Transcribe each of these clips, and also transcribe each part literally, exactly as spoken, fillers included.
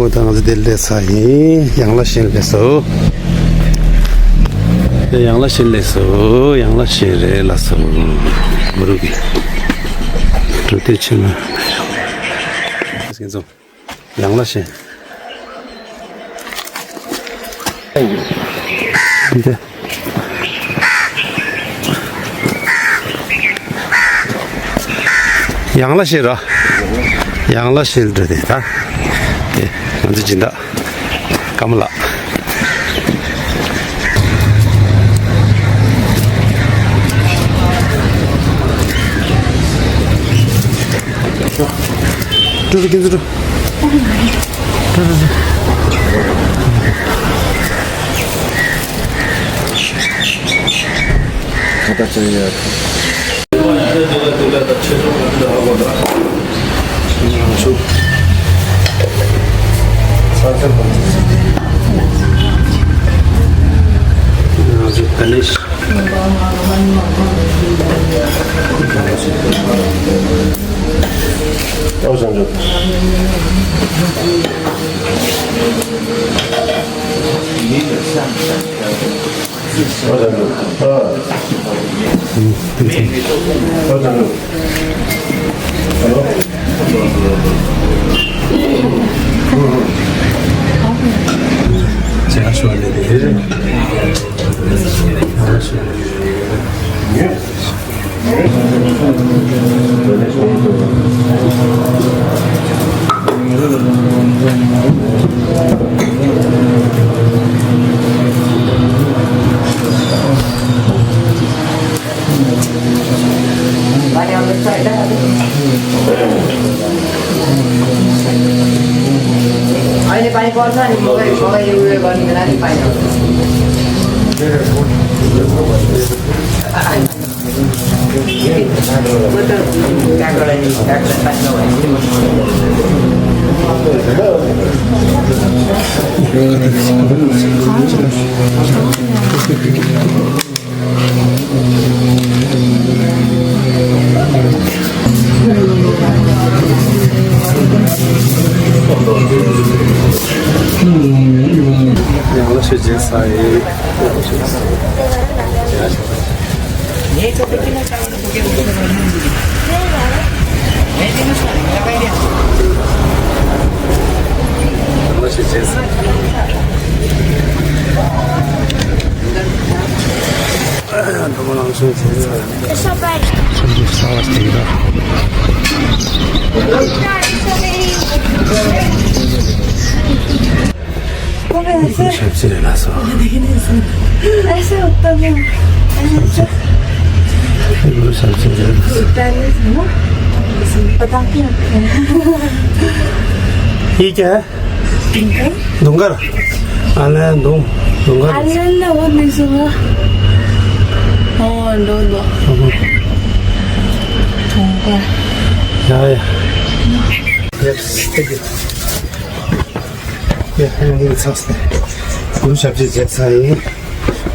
ད་ང་ཚོ་འདིར་སླེབས་ཚར་ཡིན། ཡང་ལ་ཤིང་སླེབས་སོ། དེ་ཡང་ལ་ཤིང་སླེབས་སོ། ཡང་ལ་ཤིང་རེད་ལ་སོ། མུ་རུ་གི་གྲུབ་སྟེ་ཕྱིན་ན། ཡང་ལ་ཤིང་འདི། ཡང་ལ་ཤེལ་ར། ཡང་ལ་ཤེལ་འདྲ་དེ་ད། དེ་ང་ཚོ་སྦྱིན་བདག་ཀརྨ་ལགས། ཀྲུ་རུ་ཀིན་ཙུ་ཀྲུ། अहिले पानी पर्छ नि, मकै, मकै यो, उयो गर्नु बेला नि पानी आउँछ। ཞབས་ཕྱི་རེད་ལ་སོ། ཞབས་ཕྱི། ཞབས་ཕྱི་རེད་ལ་སོ། ཡིག་ཀྱང་དུང་དཀར། ཨ་ལན་དུང་། དུང་དཀར། ཨ་ལན་ལ་འོ་ནི་སོ། ཨོ་འགྲོ་འགྲོ། དུང་དཀར། ཡ་ཡ། Yes, thank you. ཡ་ཡ་ཡ། ཚགས་ཏེ། གུ་རུ་ཞབས་ཕྱི་བྱས་ཚར་ཡིན།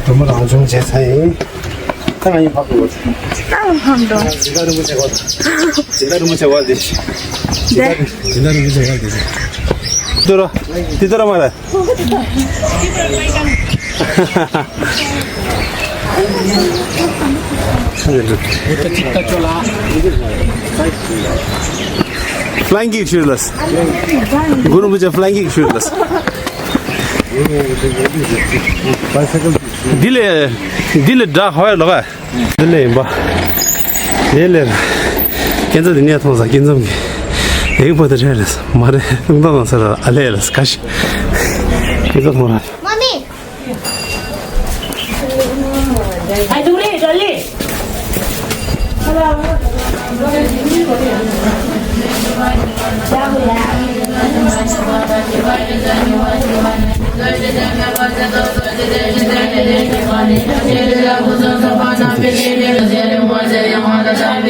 སྒྲོལ་མ་རང་བྱུང་བྱས་ཚར་ཡིན། ད་ང་ཡིན་ཕབ་འགྲོ། ད་ང་ཕབ་འགྲོ། སྦྱིན་བདག་རིན་པོ་ཆེ་གོ། སྦྱིན་བདག་རིན་པོ་ཆེ་གོ་དེ། སྦྱིན་བདག་སྦྱིན་བདག་རིན་པོ་ཆེ་གོ་དེ། ཏུ་རོ། ཏི་ཏུ་ར་མ་ར། Flying kick ཞུས་ལ། གུ་རུ་མི་ཆ་flying kick ཞུས་ལ། འདི་ལས་འདི་ལས་འདྲ་ཧ་ལོ་ག་འདི་ལས་ཡིན་པ། དེ་ལས་ཁྱེད་ཚོ་འདི་ནས་མཐོང་ས་སྐྱིད་འཛོམས་ཀྱི་ཡིག་པོ་དེ་རེད་ལ་མ་རེད། ལུང་བསྟན་ལ་ས་ར་ཨ་ལས་ལ་ཁ་ཤས་ཁྱེད་ཚོ་མཐོང་ར།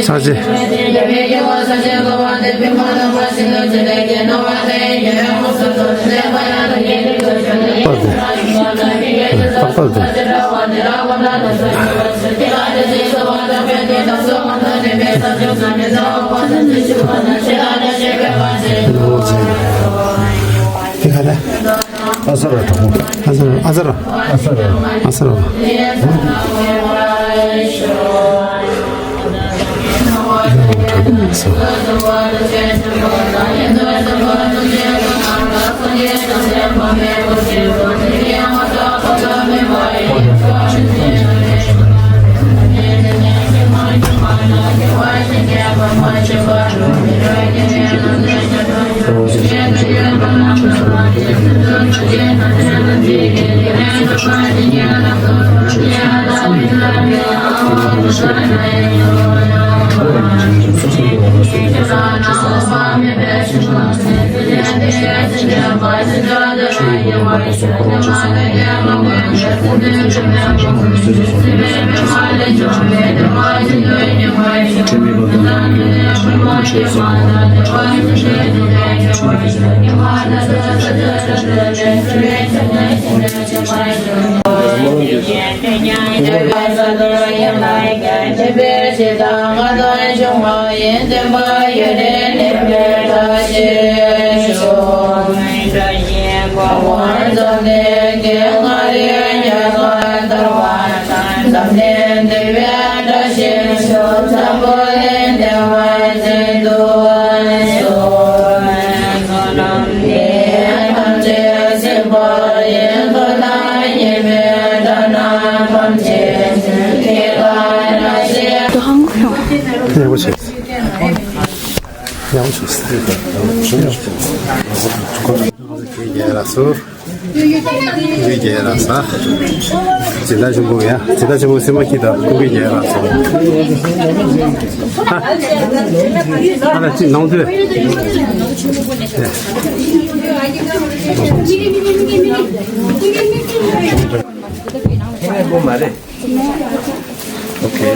ཚར་རྗེས། པར་དེ། པར་པར་དེ། ཨོ་ཙི། དེ་ག་ ཨ་ས་ར་གྲོགས་པོ། ཨ་ས་ར། ཨ་ས་ར། ཨ་ས་ར། ཨ་ས་ར། ཡག་པོ་བྱས། ཡག་པོ་བྱས། རྒྱལ་ལ་སོ། རྒྱལ་ལ་ས། སྦྱིན་བདག་ཆེན་པོ་ཡ། སྦྱིན་བདག་ཆེན་པོ་སེམས་པ་སྐྱིད་དང་ཀུན་གྱི་རྒྱལ་ལ་སོ། ཨ་ལ་ཅི་ནང་དུ། ཁེ་མེད་པོ་མ་རེད། ཨོ་ཁེ།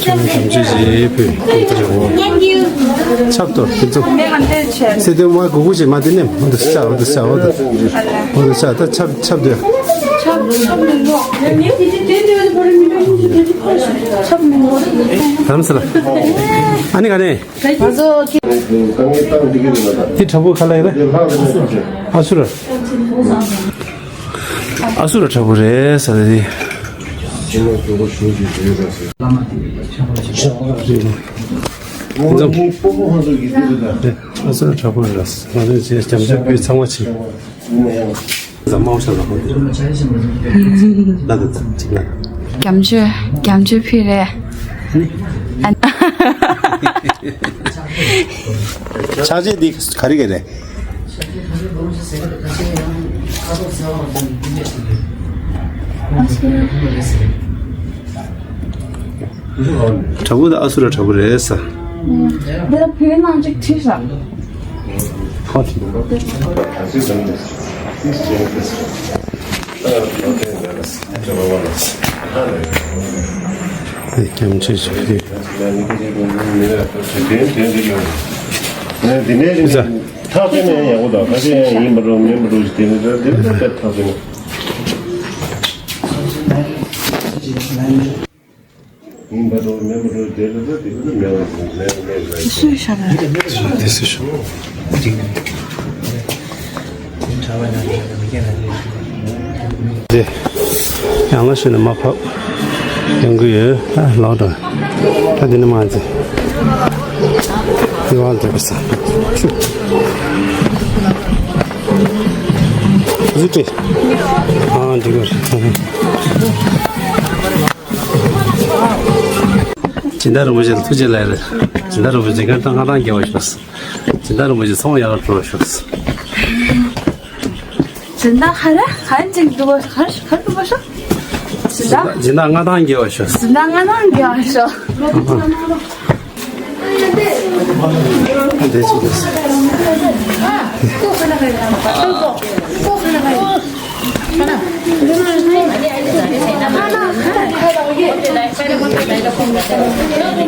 ཁྱེད་ཚོ་ཞིག་ཕུལ་ཁྱེད་ཚོ་ཞིག་འོ། ཆབ་ཏོ་ཁྱེད་ཚོ། སེ་དེ་མ་གུ་གུ་ཞིག་མ་དེ་ནེམ་འོ་དུ་ཤ་འོ་དུ་ཤ་འོ་དུ། འོ་དུ་ཤ་ད་ཆབ་ཆབ་དུ། ཆབ་ཆབ་མི་འོ། ཆབ་མི་འོ། རམ་སི་ལ། ཨ་ནི་ག་ནས། དེ་དྲ་འབུ་ག་ལ་ཡིན་ན། ཨ་སུ་ར། ཨ་སུ་ར་དྲ་འབུ་རེད་ས་དེ། ཨ་སུ་ར་དྲ་འབུ་རེད་ས་དེ། ང་ཚོས་རྒྱབ་སྐྱོར་ཚང་མ་བྱེད། རྒྱ་མཚོ་རྒྱ་མཚོ་ཕི་རེད། ཕྱག་རྗེས་འདི་ག་རེ་ག་རེ། དྲ་འབུ་དང་ཨ་སུ་ར་དྲ་འབུ་རེད་ས། འདི་ལ་བོད་ནང་གཅིག་བྲིས་ཤག་ཧོ་ཐི། སྐྱབས་མཆི་ཞུ་གི། ཐག་ཆོད་ནས་ཡག་པོ་དང་ཁ་ཤས་ཡང་ཡིན་པ་འགྲོ་མིན་པ་འགྲོ་ཞིག་དེ་ནི་ཐག་ཆོད་ནས། ཡིན་པ་འགྲོ་མིན་པ་འགྲོ་དེ་ལ་ད་དེ་ལ་མེད་པ་མེད་པ་མེད་པ། སུས་ཤ་ལ། དེ་སུས་ཤ། དེ་ཡང་ལ་ཤི་ན་མ་ཕབ་ཡོང་གི་ཡོད། ཨ་ལོག་འགྲོ། ད་དེ་ནི་མ་ཚེ། དེ་བ་དེ་བ་ས། ཟི་ཏྲི། ཨ་འདི་གོ། སྦྱིན་བདག་རིན་པོ་ཆེ་ལ་ཐུགས་རྗེ་ལེགས་རེད། སྦྱིན་བདག་རིན་པོ་ཆེ་གང་དང་གང་དང་དགེ་བ་ཤོག་སྦྱིན་བདག་རིན་པོ་ཆེ་ཚོང་ཡག་པོ་འགྲོ་ཤོག་སྦྱིན་བདག་ཧ་ར་ཧན་ཅིག་འགྲོ་བ་ཧར་ཧར་འགྲོ་བ་ཤོག་སྦྱིན་བདག་སྦྱིན་བདག་མངའ་ཐང་དགེ་བ་ཤོག་སྦྱིན་བདག་མངའ་ཐང་དགེ་བ་ཤོག་འདི་ཅི་རེད།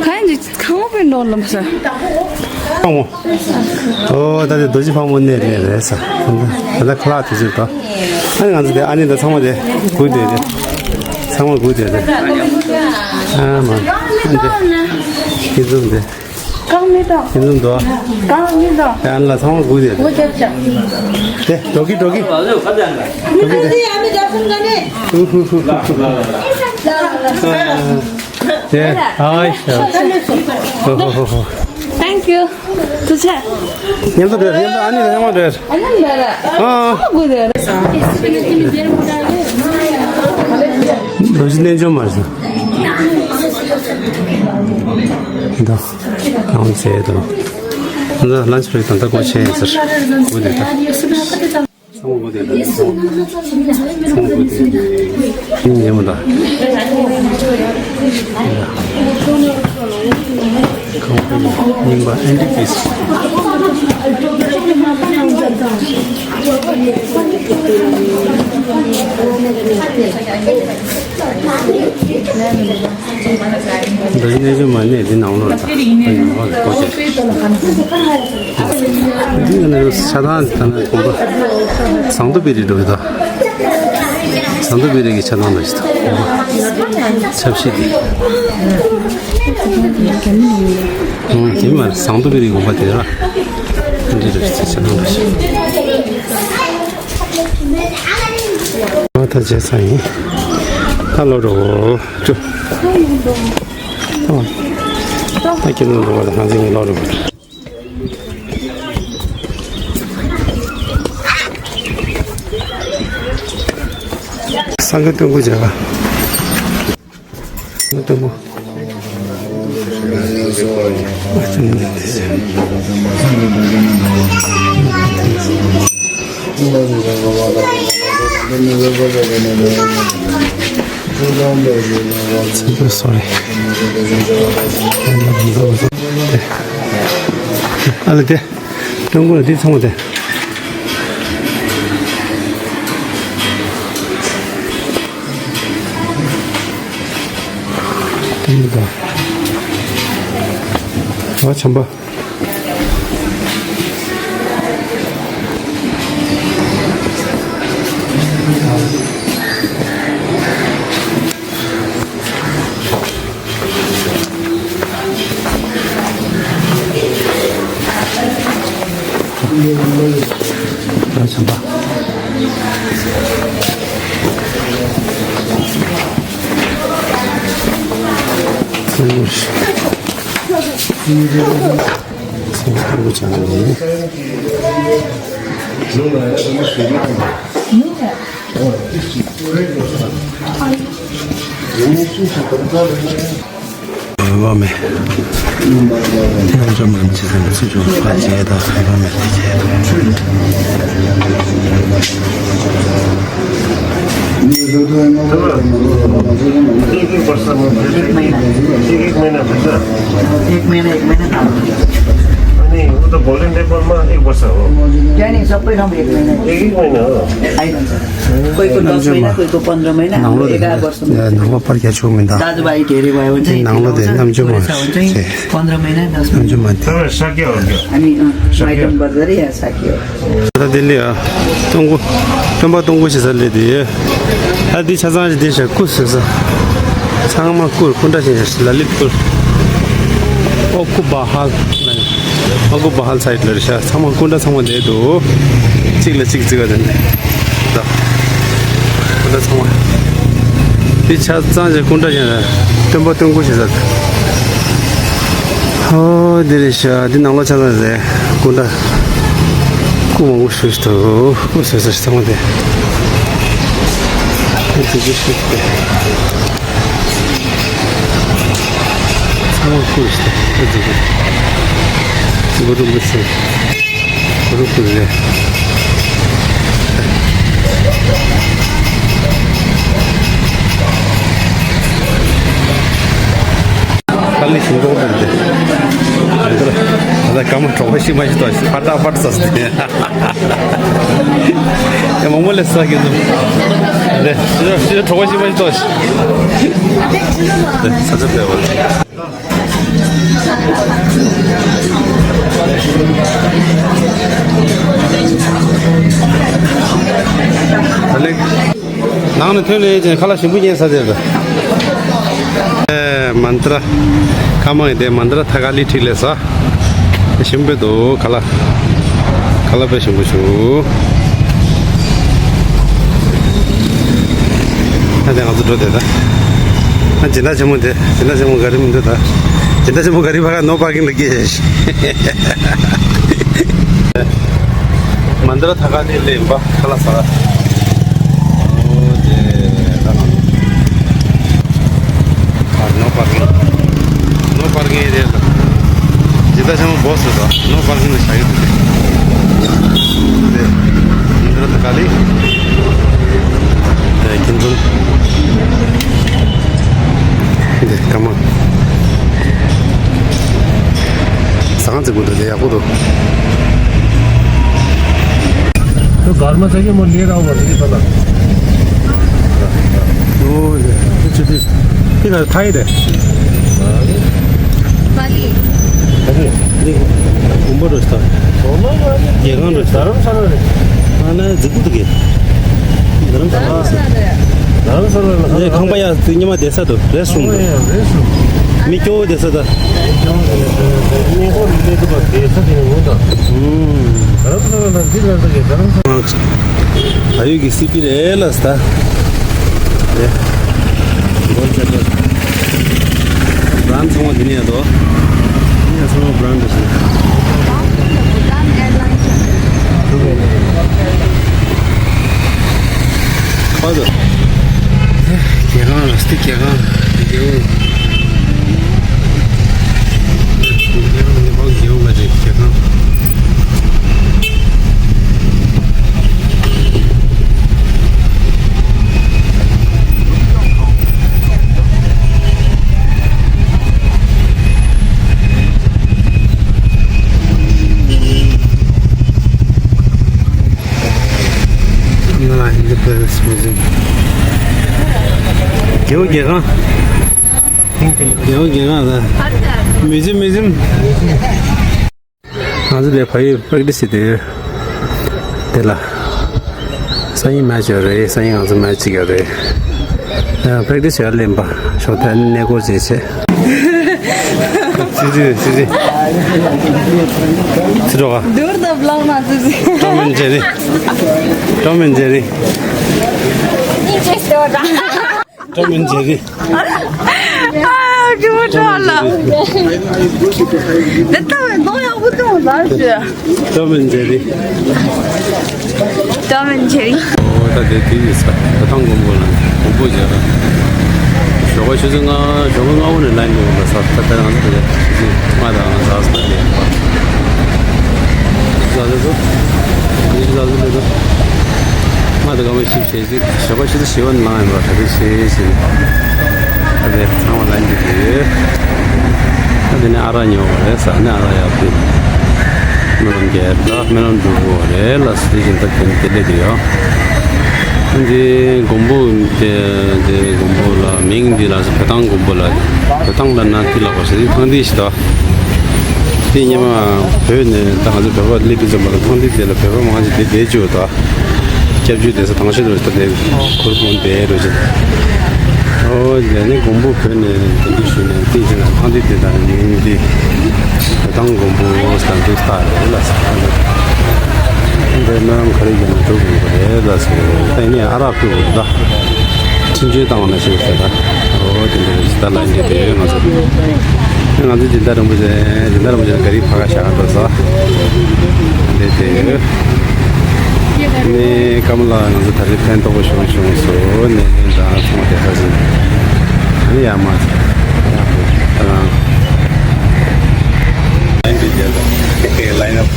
གང་ཡིན་གང་བའི་ནོར་ལམ་ས། ཕག་མོ། ཨོ་ད་དེ་རྡོ་རྗེ་ཕག་མོ་གནས་གནས་རེད་ས། ད་ལྟ་ཁ་ལག་དེ་ཚོ་དང་། ཨ་ནི་ང་ཚོ་དེ་ཨ་ནི་ད་ཚང་མ་དེ་སྒུག་བསྡད་དེ། ཚང་མ་སྒུག་བསྡད་དེ། ཨ་མ། ཨ་འདི། ཁྱེད་ཚོ་འདི། རྐང་མི་དང་། ཁྱེད་ཚོ་འདུག་ཨ། རྐང་མི་དང་། ཨ་ལ་ཚང་མ་སྒུག་དེ། འོ་ཅག་ཅག་དེ་འགྲོ་གི་འགྲོ་གི། འགྲོ་གི་འགྲོ་གི། ཧུ་ཧུ་ཧུ་ཧུ། དེ་ཨའི་ཤ། ཧོ་ཧོ་ཧོ་ཧོ། Thank you. ཚུལ་ཆད། མཉམ་དུ་འགྲོ། མཉམ་དུ། ཨ་ནི་ལ་ཡང་མ་འགྲོ། ཨ་ནི་འགྲོ་ར། ཨ། ཨ་དགོས་ར། ལོ་ཞིག་གནས་འཇོམས་མ་རེད། འདི་གང་ཚེ་དང་། འདི་ལན་ཆ་རེ་དང་ད་གོ་ཆེན་ཟེར། དགོས་རེད་ད། ཚང་མ་དགོས་དེ་དང་། ཚང་མ་དགོས་དེ་དང་། ཡིན་ཡིན་མོ་ད། རྙིང་པ་ཨན་ཊི་པིས། འདི་གནས་ཚུལ་མ་གནས་འདི་ནང་ལོགས་ལ་ད་ནང་ལོགས་ལ་སྒོ་ཕྱེ། འདི་ནི་ཆ་ཚང་ད་ནི་དགོན་པ་ཟངས་མདོག་དཔལ་རི་འགྲོ་གི་ད། ཟངས་མདོག་དཔལ་རི་གི་ཆ་ཚང་འདྲ་ཞིག་ད། ཆབ་གཞིས་འདི། ཨང་དེ་མ་རེད། ཟངས་མདོག་དཔལ་རི་དགོན་པ་དེ་ར། འདི་འདྲ་ཞིག་ཆ་ཚང་འདྲ་ཞིག་ཨ་ད་བྱས་ཚར་ཡིན། ད་ལོག་འགྲོ། ཅོ། ཨ། ད་ཁྱེད་རྣམས་འགྲོ་བ་དང་ང་ཚོ་གཉིས་ལོག་འགྲོ། སང་གི་སྟོན་དགོས་བྱ་བ། སྟོན་དགོས། Sorry. ཨ་ལ་དེ། སྟོན་དགོས་ལ་དེ་ཚང་མ་དེ། དེ་ཡིན་ད། ཨ་བྱམས་པ། ཨ་བྱམས་པ། སེམས་ཁུར་བྱ་ནས། བ་མེད། ཡང་ཅོ་མ་མི་ཚེ་ཚེ་ཚེ་ཅོ་ཕ་རྗེས་དང་ཧ་ལམ་མེད་པའི་རྗེས་དང་། एक महीना, एक महीना, एक महीना। अनि ऊ त गोल्डन टेम्पलमा एक वर्ष हो। जाने सबै ठाउँ एक महिना। एक एक महिना हो। आइरहन्छ। कोहीको दस महिना, कोहीको पन्ध्र महिना, हाम्रो एघार वर्ष। नभो पर्ख्या छु मिन्दा। दाजुभाइ धेरै भयो भने चाहिँ नभो दे नम छु छ भने चाहिँ पन्ध्र महिना, दस महिना। नम छु मन्ते। तर सक्यो हो क्या? अनि, अँ, माइटम बजारै यहाँ सक्यो। ད་དེ་ལས་ཨ། སྟོན་དགོས། སྟོན་པ་སྟོན་དགོས་ཞེས་ཟེར་ལས་དེ། ད་འདི་ཆ་ཚང་ཞིག་འདི་ཞག་སྐུ་ཟེར་ས། ཚང་མ་སྐུ་སྐུ་འདྲ་ཞིག་ལ་ལི་སྐུ། ཨོ་སྐུ་བ་ཧལ། ཨོ་སྐུ་བ་ཧལ་སའིད་ལ་རེད་ཤག་ཚང་མ་སྐུ་འདྲ་ཚང་མ་བསྡད་འདུག་གཅིག་ལ་གཅིག་བརྩི་བ་དེ་འདྲ། ད། སྐུ་འདྲ་ཚང་མ། འདི་ཆ་ཚང་ཞིག་སྐུ་འདྲ་ཞིག་ལ་སྟོན་པ་སྟོན་དགོས་ཞེས་ཟེར། ཨོ་འདི་རེད་ཤག་འདི་ནང་ལོགས་ཆ་ཚང་རེད། སྐུ་འདྲ། སྐུ་མང་པོ་ཞིག་འདུག་སྐུ་བཟོས་ས་ཞིག་ཚང་མ་དེ། ཨེ་དེ་ཅི་ཞིག་དེ། ཚང་མ་སྐུ་ཞིག་དེ། ཨེ་དེ་ཅི། སྐུ་རུ་མི་ཚེ། སྐུ་རུ་སྐུ་རེད། དཀའ་ལས་ཞིག་འགྲོ་གི་འདུག་ད་ལྟ་སྐར་མ་གྲོགས་པོ་ཞིག་མ་ཞིག་ཏོ་ཕ་ཏ་ཕ་ཏ་ས་སྟེ། ཡ་མང་པོ་ལས་ས་གི་འདུག་ལས་ཞིག་ཞིག་གྲོགས་པོ་ཞིག་མ་ཞིག་ཏོ་ས་ཆ་སྤེལ་བ། ད་ལེགས། ནང་ནས་ཐོན་ལས་ཅན་ཁ་ལག་ཞིམ་པོ་ཉན་ས་དེར། ཨེ། མནྡ་ར། ཀ་མ་ཡིན་ཏེ། མནྡ་ར་ཐ་ཀ་ལི་ཁྲིད་ལས་ས། ཞིམ་པོ་འདུག་ཁ་ལག་ཁ་ལག་དཔེ་ཞིམ་པོ་བྱུང་། ཨ་དེ་ང་ཚོ་འགྲོ་དེ་ད། ཨ་སྦྱིན་བདག་ཆེན་མོ་དེ། སྦྱིན་བདག་ཆེན་མོ་ག་རི་མི་འདུག་ད། སྦྱིན་བདག་ཆེན་མོ་ག་རི་ཕ་ག་ནོ་པར་ཀིང་ལ་སྐྱེས། མནྡ་ར་ཐ་ཀ་ལི་ལས་ཡིན་པ། ཁ་ལག་ཟ། ཨོ་དེ་ད་ང་ཨ། ནོ་པར་ཀིང་། ནོ་པར་ཀིང་ཨེ་རི་ཡ་ལ། སྦྱིན་བདག་ཆེན་མོ་བོ་སི་ད་ནོ་པར་ཀིང་ལ་བཞག་གི་འདུག་དེ་འདི་ལ་ད་ག་ལི། དེ་ཁྱིམ་ཚང་། འདི་ཀ་མ། ཟངས་རྫིག་པོ་འདུག་དེ་ཡག་པོ་འདུག་ཁོ་གར་མ་ཚ་གི་མོ་ལས་ར་བ་ཟིག་པ་ལ། ཨོ་ལེ། ཁྱོད་ཚོ་དེ་གར་ཐའི་རེད། པ་ལི། པ་ལི། དེ་དགོན་པ་རེད་ད། དགོན་པ་མ་རེད། རྒྱལ་ཁང་རེད་ད། རྡ་རམ་ས་ལ་རེད། ཨ་ན་རྫིག་པོ་འདུག་གི། རྡ་རམ་ས་ལ། རྡ་རམ་ས་ལ་ལ་ཁང་པ་ཡ་ཉི་མ་བསྡད་ས་འདུག་རེ་སུང་འདུག་མི་སྐྱོ་བོ་བསྡད་ས་ད། ཨ་ཡུལ་གྱི་སི་པི་རེད་ལ་ས། རེད། སྒོ་ཆ་ད། བྷ་རན་ཚང་མ་འདི་ནས་ཡ་དོ། འདི་ནས་ཚང་མ་བྷ་རན་འདྲ་ཞིག་ཨོ་ཙི། རྒྱལ་ཁང་ལ་སྟེ། རྒྱལ་ཁང་རྒྱལ་པོ། རྒྱལ་པོ་ནེ་པཱལ་རྒྱལ་པོ་ག་ཅིག་རྒྱལ་ཁང་། ང་ལ་ཧིན་དུ་པེ་ལེ་སི་མིའུ་ཛིམ། རྒྱལ་པོ་རྒྱལ་ཁང་། རྒྱལ་པོ་རྒྱལ་ཁང་ལ། མིའུ་ཛིམ། མིའུ་ཛིམ། ང་ཚོ་དེ་ཕ་ཡུལ་པེག་ཊི་སི་བྱེད་དུས། དེ་ལ། སང་ཉིན་མེ་ཆི་ཡོད་རེད། སང་ཉིན་ང་ཚོ་མེ་ཆི་ཅིག་ཡོད་རེད། ཨ། པེག་ཊི་སི་ཡར་ལེན་པ། ཞོགས་ཐལ་གནས་སྐོར་བྱེད་བྱེད། ཙི་ཙི་ཙི་ཙི། ཙི་ཀྲོ་ག། དུར་དུ་བླངས་ན་ཙི་ཙི། ཀྲོམ་ཨེན་ཇེ་རི། ཀྲོམ་ཨེན་ཇེ་རི། སྙིང་རྗེ་སྐྱོ་དྲ། ཀྲོམ་ཨེན་ཇེ་རི། ཨ། ཁྱོད་ཁྲ་ལ། དེ་ལྟ་བུའི་མདོག་ཡག་པོ་འདུག་ལ་ཞུ། ཀྲོམ་ཨེན་ཇེ་རི། ཀྲོམ་ཨེན་ཇེ་རི། ཨོ་ད་དེ་དེ་ཡིན་ས། ད་ཐང་དགོན་པ་ལ་དགོན་པ་བྱས་ལ། ཞོགས་པ་ཆུ་ཚོད་ལྔ། ཞོགས་པ་ལྔ་པོ་ནས་ལ་ཡིན་འདུག་ལ་ས། ད་ལྟ་ང་ཚོ་དེ་ཆུ་ཚོད་ལྔ་དང་ལྔ་ཙམ་ལ་དེ་ཡིན་པ། ལ་དེ་ཚོ། ལ་དེ་ཚོ་ལ་དེ་ཚོ། ང་དང་ཀ་མ་ཞིག་བྱས་ཅིག་ཞོགས་པ་ཆུ་ཚོད་བཞི་པ་ནང་ཡིན་པ་ད་དེ་བྱས་ཤིང་། ད་དེ་ཚང་མ་ལ་འདི་དེ་ཡོད། ད་དེ་ནས་ཨ་རག་ཉོ་བ་རེད་ཟ། ནས་ཨ་རག་ཡག་པོ་སྨོན་ལམ་རྒྱས་ད་སྨོན་ལམ་འགྲུབ་པོ་རེད་ལ་སུ་ཞིག་ད་དེ་དེ་ལས་དེ་ཡོད། ད་དེ་མགོན་པོ་དེ་དེ་མགོན་པོ་ལ་མིང་འདི་ལ་སུ་བོད་ཐང་མགོན་པོ་ལ། བོད་ཐང་ལ་ན་དེ་ལ་གོ་ས་དེ་ཐང་དེ་ཞིག་ད། དེ་སྔོན་མ་བོད་ནས་ད་ང་ཚོ་བོད་པ་སླེབས་དུས་ཙམ་པ་ལ་ཐང་དེ་དེ་ལ་བོད་པ་མང་ཆེ་དེ་བསྡད་བཅུག་ད། སྐྱབས་བཅོལ་དེ་ས་དང་ཤོས་དེ་ད་དེ་ཁུར་བོང་དེ་རུ་ཅི། ཨོ་ཡ་ནི་མགོན་པོ་བོད་ནས་དེ་འདི་ཞུས་ནས་དེ་ཅི་ན་ཐང་དེ་དེ་ད་ཡིན་དེ། བོད་ཐང་མགོན་པོ་ས་དང་དེ་ཐག་རེད་ལ་ས། འདི་ནང་ག་རེ་ཡིན་ན་འགྲོ་དགོས་རེད་ལ་ས། ད་ཡིན་ཨ་རག་ཕུལ་དགོས་ད། ཁྲིམས་གཅོད་བཏང་བ་ན་ཞིག་ཟེར་ད། ཨོ་དེ་འདྲ་ཞིག་ད་ལ་འདི་དེ་ང་ཚོ། ང་ཚོ་སྦྱིན་བདག་རིན་པོ་ཆེ། སྦྱིན་བདག་རིན་པོ་ཆེ་ག་རི་ཕ་ག་བཞག་འགྲོ་ས། དེ་དེ་ཡོད། ནི་ཀམ་ལ་ང་ཚོ་ད་རེས་ཕན་ཐོགས་པོ་བྱུང་བྱུང་སོ། ནི་ནི་ད་ཚོང་དེ་ས་ཞིག་ནི་ཡ་མ་ཚ། ཨ་འདི་རྒྱལ་ལ་ལ་ཡིན་ན།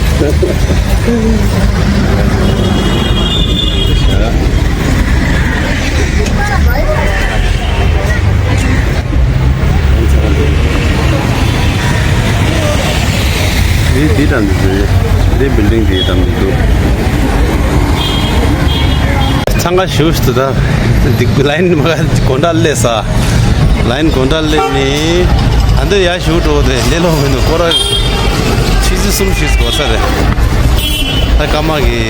འདི་འདི་དང་འདི་འདི་བིལ་ཌིང་འདི་དང་འདི་འདུག་འཚང་ཁ་ཞུ་ཞུ་ད། འདི་ལ་ཡིན་མ་ག་གོན་ཌ་སླེབས་ས། ལ་ཡིན་གོན་ཌ་སླེབས་ནི། ཨ་འདི་ཡ་ཞུ་འགྲོ་དེ་ལེ་ལོ་མི་འདུག་སྐོར་ར། ཆུ་ཚོད་གསུམ་ཞིག་འགོར་ས་རེད། ད་ཀརྨ་གི་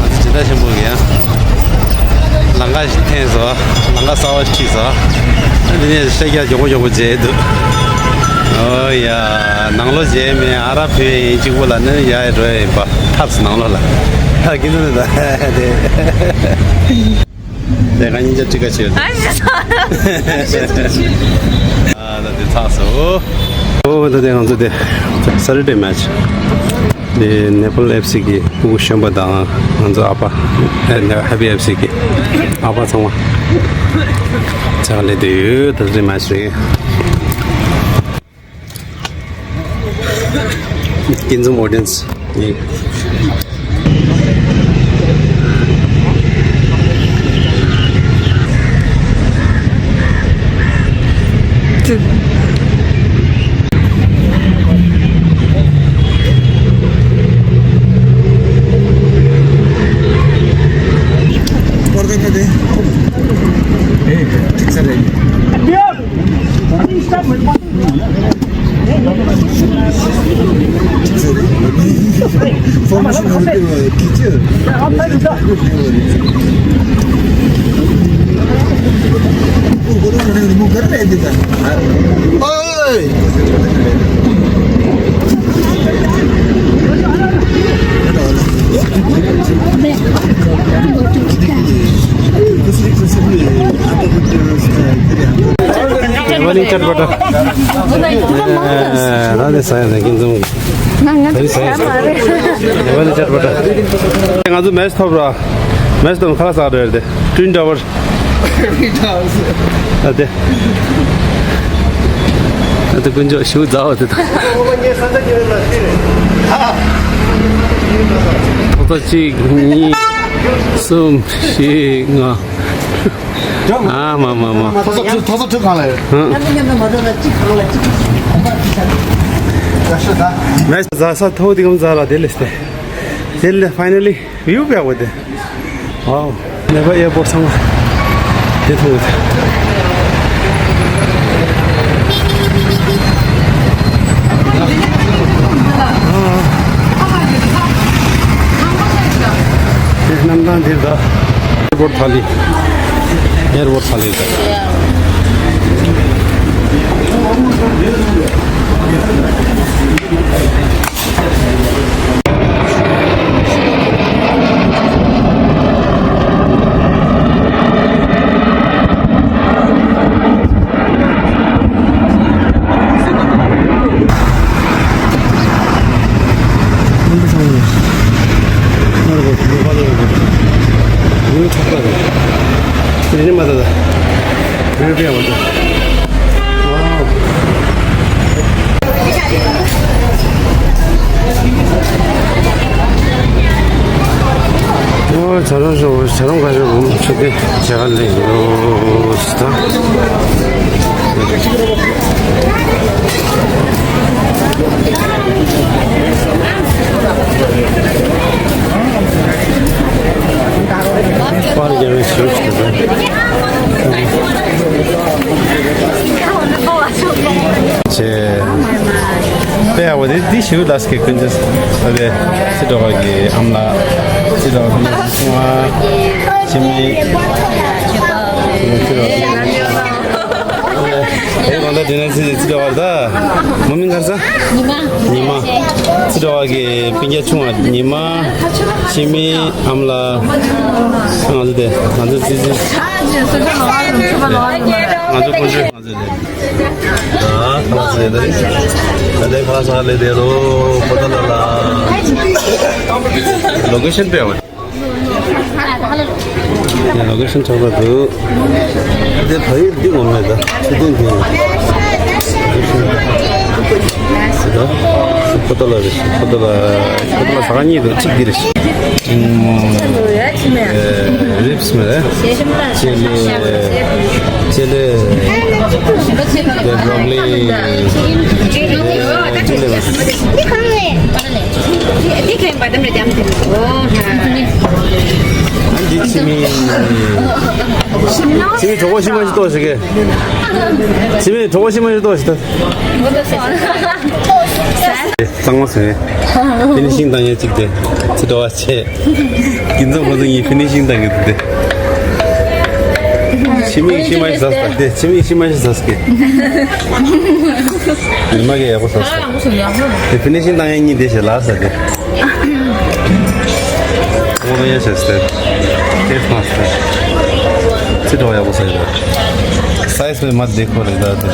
ང་ཚོ་སྦྱིན་བདག་ཆེན་པོ་གི་ཡང་ལམ་ཁ་ཞིག་འཐེན་སོང་། ལམ་ཁ་གསར་པ་ཞིག་ཁྲིད་སོང་། འདི་ནས་ཤ་རྒྱགས་མགྱོགས་པོ་མགྱོགས་པོ་མཇལ་འདུག་ཨོ་ཡ། ནང་ལོགས་མཇལ་མེད། ཨ་ར་བོད་ཡིན་གཅིག་པོ་ལ་ནི་ཡ་ཡ་འགྲོ་ཡ་ཡིན་པ། ཐབས་སུ་ནང་ལོགས་ལ། ད་ཀིན་ཙུ་ནི་ད་དེ། དེ་ག་ཉིན་ཅ་ཀྲི་ཀ་བྱེད། ཨ་ཞེ་ས། ཨ་ད་དེ་ཚགས་སོ། ཨོ་ད་དེ་ང་ཚོ་དེ་ས་ཊར་ཌེ་མེ་ཆི། དེ་ནེ་པཱལ་ཨེཕ་སི་གི་སྤུ་གུ་གཞོན་པ་དང་ང་ཚོ་ཨ་ཕ། ཨེ་ཧེ་པི་ཨེཕ་སི་གི་ཨ་ཕ་ཚང་མ་ཆ་ལས་དེ་ཡོད། ད་དེ་མེ་ཆི་རེད། ཀིན་ཙུ་ཨོ་ཌི་ཡན་སི་ཡིན། ང་ཚོ་མེ་ཆི་ཐོབ་ར། མེ་ཆི་ཐོབ་ཁ་ལག་ཟ་རེད་དེ། ཊུན་ཊ་ཝར། ཨ་དེ། ཨ་དེ་དཀོན་མཆོག་ཞུ་ཛའོ་དེ་དང་། ཐོག་ཐོག་གཅིག་གཉིས་གསུམ་བཞི་ལྔ། ཨ་མ་མ་མ། ཐོག་ཐོག་ཐོག་ཐོག་གང་ལ་ཡོད། ཧང་། མེ་ཟ་ས་ཐོག་དེ་གམ་ཟ་ལ་དེ་ལས་ཏེ། དེ་ལས་ཕའི་ནལ་ལི། བིའུ་བེ་བོ་དེ། ཝའོ། ནེ་པཱལ་ཨེར་པོར་ཊི་ཚང་མ་དེ་མཐོང་གི་འདུག་དེ་གནམ་ཐང་འདིར་ད། ཨེར་པོར་ཊི་ཐ་ལི། ཨེར་པོར་ཊི་ཐ་ལི་ད། ཨོ། ཇ་རོང་ཞོགས་ཇ་རོང་ཁ་ཤས་འོང་ཆུ་དེ་ཇ་ག་ལེན་ཡོད་ད། པར་རྒྱབ་པའི་ཞིབ་ཞིབ་ཏུ། ཆེ། དཔེ་ཡག་པོ་དེ་འདི་ཞིབ་ལ་སྐད་ཀུན་ཅི་ཨ་བེ། ཚེ་སྒྲོལ་དཀར་གྱི་ཨ་མ་ལགས། ཚེ་སྒྲོལ་དཀར་གྱི་ཆུང་བ། ཆེ་མི། ཚེ་སྒྲོལ་དཀར། ཨེ་གང་ལྟར་དེ་ནས་ཚེ་ཚེ་སྒྲོལ་དཀར་ད། མོ་མིང་ག་རེ་ཟེར། ཉི་མ། ཉི་མ། ཚེ་སྒྲོལ་དཀར་གྱི་སྤུན་ཀྱག་ཆུང་བ་ཉི་མ། ཆེ་མི། ཨ་མ་ལགས། ང་ཚོ་དེ་ང་ཚོ་ཙི་ཙི། ང་ཚོ་ཀུན་སྤྱོད། ང་ཚོ་དེ། ད་ཁ་ལག་ཟ་ལེ་དེ། ད་ལྟའི་ཁ་ལག་ཟ་ལེ་དེ་རོ་ཕོ་ཏོ་ལ་ལ། ལོ་ཀེ་ཤན་དཔེ་བ། ཡ་ལོ་ཀེ་ཤན་ཆགས་པ་འདུག་དེ་ཕ་ཡུལ་འདི་ངོ་མ་ད་ཆུ་ཐོན་དེ། ད་ཕོ་ཏོ་ལ་རེད། ཕོ་ཏོ་ལ་ཕོ་ཏོ་ལ་ཟ་ཁང་གཉིས་འདུག་གཅིག་འདི་རེད། རིབ་སི་མེད། ཅེ་ལེ། ཅེ་ལེ། ཅེ་ལེ། ཅེ་ལེ། འདི་ཕྱི་མི། ཕྱི་མི་གྲོགས་པོ་ཤི་མ་ཤི་ཏོ་ཞིག་གེ། ཕྱི་མི་གྲོགས་པོ་ཤི་མ་ཤི་ཏོ་ཞིག་ཏོ། གཙང་མ་ཟེར། ཕི་ནི་ཤིང་བཏང་ཡས་གཅིག་དེ། ཚེ་སྒྲོལ་དཀར་ཆེ། ཀུན་བཟང་ཁོང་ཚོ་གཉིས་ཕི་ནི་ཤིང་བཏང་གི་འདུག་དེ། ཕྱི་མིག་ཕྱི་མ་ཞིག་ཟ་ཟ་དེ། ཕྱི་མིག་ཕྱི་མ་ཞིག་ཟ་ཟ་གི། ཉི་མ་གི་ཡག་པོ་ཟ་ཟ། དེ་ཕི་ནི་ཤིང་བཏང་ཡས་གཉིས་དེ་ཞེ་ལ་ཟ་དེ། ཨོ་ཡ་ཤ་སྟེ། ཏེས་མ་སྟེ། ཚི་དོ་ཡག་པོ་ཟ་ཡོད། སའི་སི་མ་དེ་ཁོ་རེ་ད་དེ།